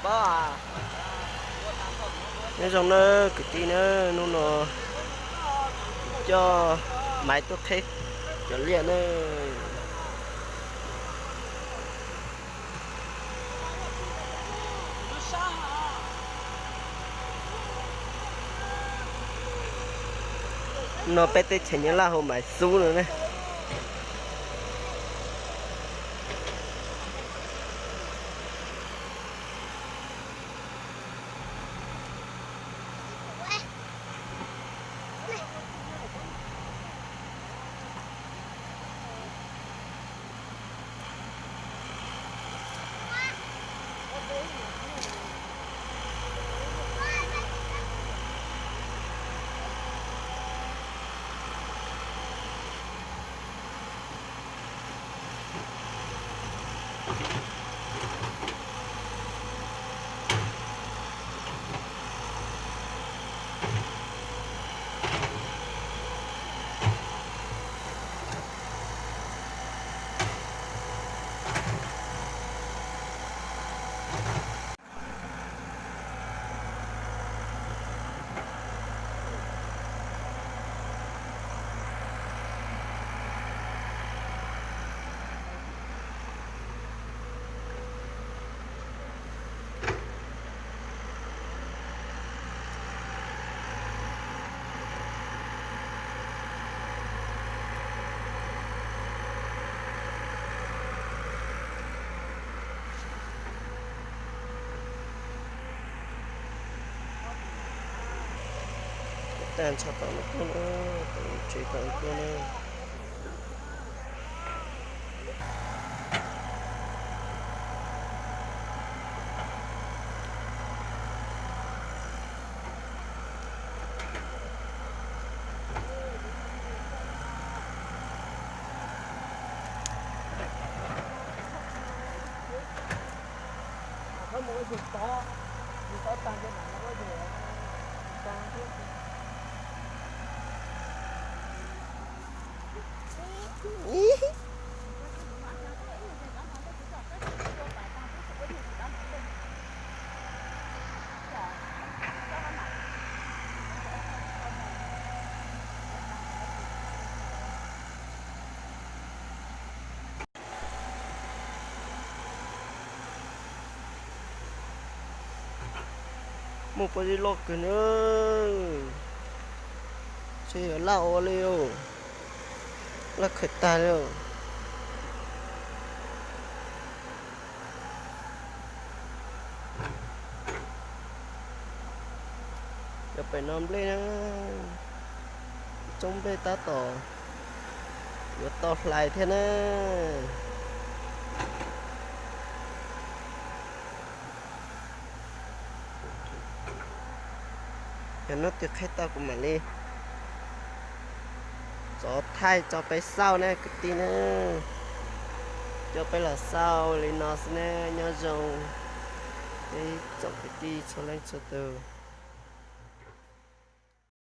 Nyob zoo nawb kwv tij nawb, hnub no coj maiv tuaj qheb cov liaj nawb. No peb teb chaws Nyab Laj hu maiv xub no ne. Tag nrho tom no tuaj na, tom tsev tom no tuaj na. Muaj pob zeb loj kawg na, ntshe yuav laj ua li, laj khaws tag li. Cov pem no nplej na, tsob nplej tab tom yuav tau hlais thiab na. Yog hnub twg qhib tau kuv mam li tso thaij tso peb xauj na kwv tij na. Coj peb los xauj li no xwb na, nyob zoo peb tsoom kwv tij txhua leej txhua tus.